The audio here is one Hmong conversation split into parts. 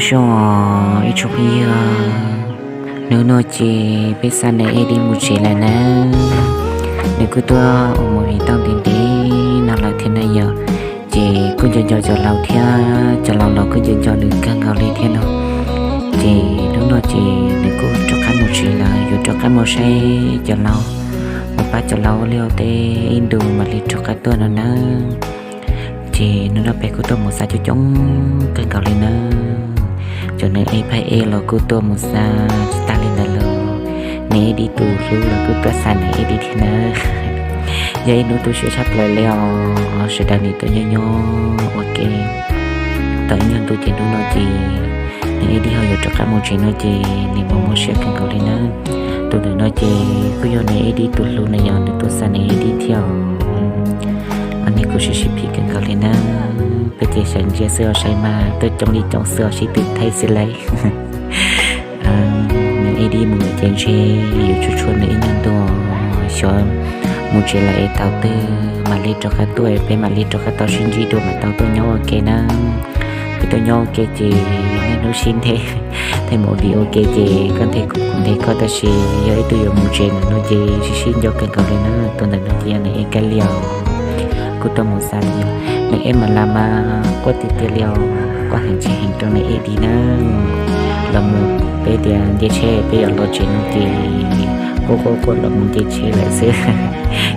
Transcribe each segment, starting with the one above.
Zoo ib tsoom phooj ywg, hnub no ces peb xa nws ib dim mus tsev lawm nawb. Nws kuj tuaj ua movie tau ntev ntev no lawm thiab na yom. Ces kuj nco nco cov laus thiab, cov laus los kuj nco nco nws kawg nkaus li thiab no. Ces hnub no ces nws kuj rov qab mus tsev lawm, yuav rov qab mus saib cov laus, mus pab cov laus ua liaj ua teb ib ntus mam li rov qab tuaj no nawb. Ces hnub no peb kuj tuaj mus xa coob coob kawg nkaus li nawb. Cov nws ib phaj ej los kuj tuaj mus xa tsis tag li ntawd los, nws ib dim tus hlub los kuj tuaj xa nws ib dim thiab nawb. Yog ib hnub tu siab tshaj plaws li os, sawv daws nim tuaj nyob nyob ua ke tau ib nyuag ntu ces hnub no ces nws ib dim ho yuav rov qab mus tsev no ces nws mob mob siab kawg nkaus li nawb. Tus ntawm no ces kuj yog nws ib dim tus hlub na yom, nws tuaj xa nws ib dim thiab os. Ob niag kuj sib sib phim kawg nkaus li nawb. Peb ces sawv ntsia xwb os, saib mas tuaj coob li coob xwb os, sib tw thaij xwb lauj. Nws ib dim mus ces ntshe yuav tshuav tshuav nws ib nyuag ntu, xyov mus tsev lawm es thaum twg mam li rov qab tuaj, peb mam li rov qab tau sib ntsib dua mam tau tuaj nyob ua ke nawb. Peb tuaj nyob ua ke ces niaj hnub sib nthe, thaij movie ua ke ces koj nthe kuv kuv nthe koj, tab sis yog ib tug yuav mus tsev ntawm no ces sib sib nco kawg nkaus li nawb. Tus ntawm no ces yog nws ej Kab Lios, kuj tuaj mus xa li os. Nws ej Mas Las mas quaj tiag tiag li os, quaj heev tsis heev rau nws ej dim nawb. Los mus peb tias nce tsheb peb yuav los tsev no ces quaj quaj quaj los mus nce tsheb lawm xwb,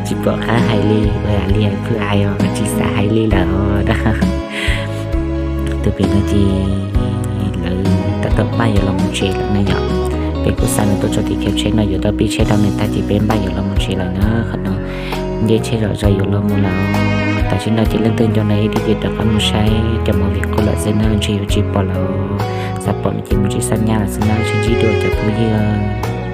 tsis pom qab hais li, ua li hais phwj hais os, tsis xav hais li lawm os. Tus pem no ces lawv tab tom npaj yuav los mus tsev lawm na yom. Peb kuj xa nws tuaj tso tim khiv tsheb no yuav tau pib tsheb rau nws tag ces peb npaj yuav los mus tsev lawm na. Qhov no nce tsheb zom zaws yuav los mus lawm. Tam sim no ces leej twg nco nws ej dim ces rov qab mus saib cov movie qub lawm xwb na, ntshe yuav tsis pom lawm. Xav pom no ces mus tsev xa nyab lawm xwb na, sib ntsib dua cov phooj ywg.